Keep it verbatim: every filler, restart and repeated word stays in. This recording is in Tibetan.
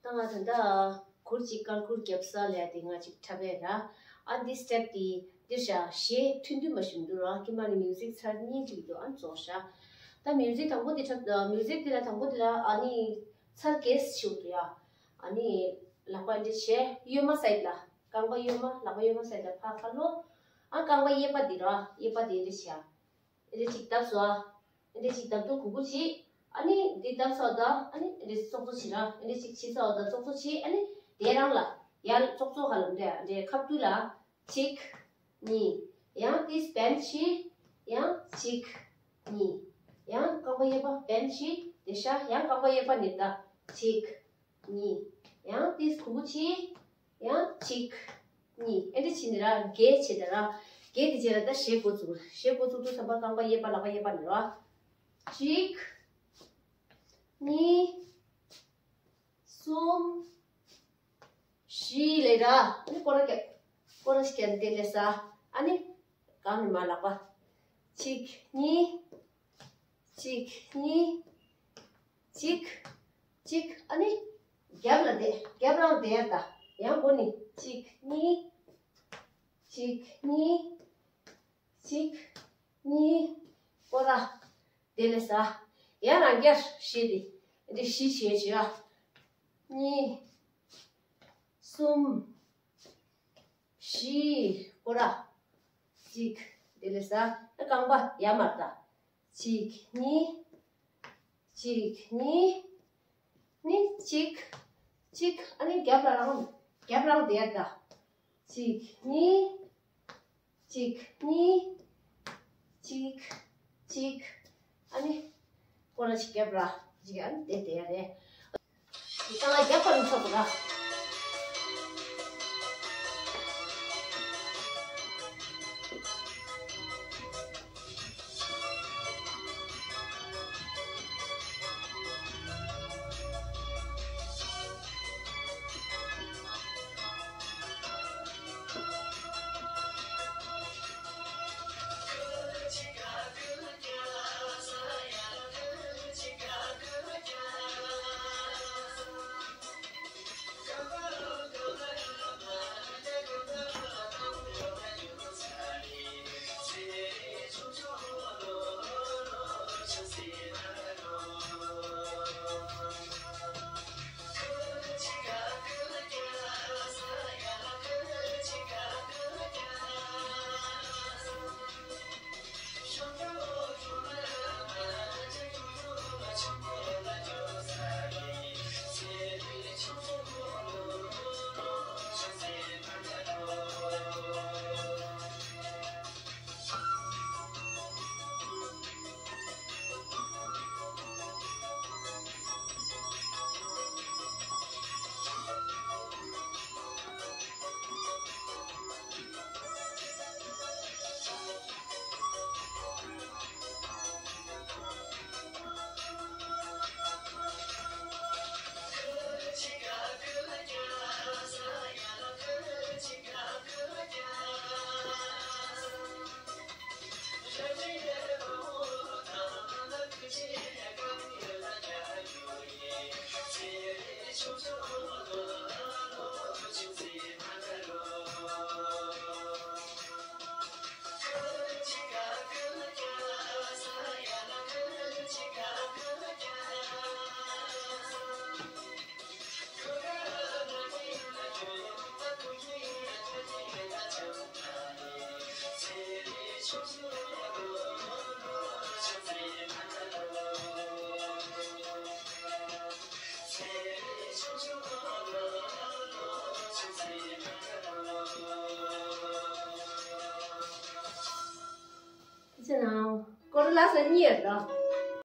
ང་ད་ལྟ་གུར་གཅིག་དཀར་གུར་རྒྱབ་ས་ལས་དེ་ང་གཅིག་འཁྲབ་པས་ར། ཨ་འདི་སི་ཊེབ་དེ་འདིར་བཞག་གཞས་མཐུན་མཐུན་མ་ཞུམ་འདུག་ར། ཀྱི་མ་ནི་མིའུ་ཟིག་ཚར་གཉིས་གཅིག་འདུག་ཨ་རྫོགས་བཞག་ད་མིའུ་ཟིག་དང་པོ་དེ་འཁྲབ། མིའུ་ཟིག་དེ་ལ་དང་པོ་དེ་ལ་ཨ་ནི་ཚར་གེ་སི་ཞུ་འདུག་ཡ། ཨ་ནི་ལག་པ་འདི་བྱས་གཡོན་མ་སའིཌ་ལ། རྐང་པ་གཡོན་མ། ལག་པ་གཡོན་མ་སའིཌ་ལ་ཕར་ཁ་ལོ། ཨ་རྐང་པ་གཡས་པ་འདི་ར། གཡས་པ་འདི་འདི་བྱས། ཨེ་འདྲ་ཅིག་བརྡབས་སོ། ཨེ་འདྲ་ཅིག་བརྡབ་དུས་གུག་གུག་བྱེད། ཨ་ནི་འདི་བརྡབས་སོ་ད། ཨ་ནི་ཨེ་འདྲ་ཙོག་ཙོག་བྱེད་ར། ཨེ་འདྲ་ཅིག་བྱེད་སོ་ད་ཙོག་ཙོག་བྱེད། ཨ་ནི་དེ་རང་ལ་ཡར་ཙོག་ཙོག་ཧ་ལམ་འདྲ་འདྲ་ཁ་ཐུག་ལ་གཅིག་གཉིས། ཡང་དེ་སྦེན་བྱེད། ཡང་གཅིག་གཉིས། ཡང་རྐང་པ་གཡས་པ་སྦེན་བྱེད། དེ་ཤ་ཡང་རྐང་པ་གཡས་པ་ནི་ད་གཅིག་གཉིས། ཡང་དེ་གུག་གུག་བྱེད། ཡང་གཅིག་གཉིས། ཨེ་འདྲ་བྱས་ནས་ར་བརྒྱད་བྱས་ད་ར། བརྒྱད་དེ་བྱས་ལ་ད་གཞས་འགོ་བཙུགས། གཞས་འགོ་བཙུགས་དུས་ཙམ་པ་རྐང་པ་གཡས་པ་ལག་པ་གཡས་པ་ནས་ར། གཅིག་གཉིས། གསུམ། བཞི་ལས་ར། ཨ་ནི་སྐོར་ར་བརྒྱབ། སྐོར་ར་ཞིག་བརྒྱབ་དེ་ལས་ས། ཨ་ནི་གང་ནས་མར་ལག་པ། གཅིག་གཉིས། གཅིག་གཉིས། གཅིག་གཅིག་ཨ་ནི་རྒྱབ་ལ་བསྡད། རྒྱབ་རང་བསྡད་ཡ་ད། ཡང་སྒོ་ནས་གཅིག་གཉིས། གཅིག་གཉིས། གཅིག་གཉིས། སྐོར་ར། དེ་ལས་ས། ཡང་རང་རྒྱབ་བྱས་ཏེ། འདི་བཞི་བྱས་བྱས་ཨ། གཉིས། གསུམ། བཞི། སྐོར་ར། གཅིག་དེ་ལས་ས། རྐང་པ་ཡར་མར་ད། གཅིག་གཉིས། གཅིག་གཉིས། ནི་གཅིག་གཅིག་ཨ་ནི་རྒྱབ་ལ་རང་། རྒྱབ་རང་བསྡད་ད། གཅིག་གཉིས། གཅིག་གཉིས། གཅིག་གཅིག་ཨ་ནི་སྐོར་ར་ཞིག་བརྒྱབ་ར། གཅིག་ཨ་ནི་དེ་དེ་ཡ་རེད། ད་ང་རྒྱབ་པ་མི་ཆོག་གི་ར། ཅི་ན། སྐོར་ལ་ས་གཉིས་ཡོད་དོ།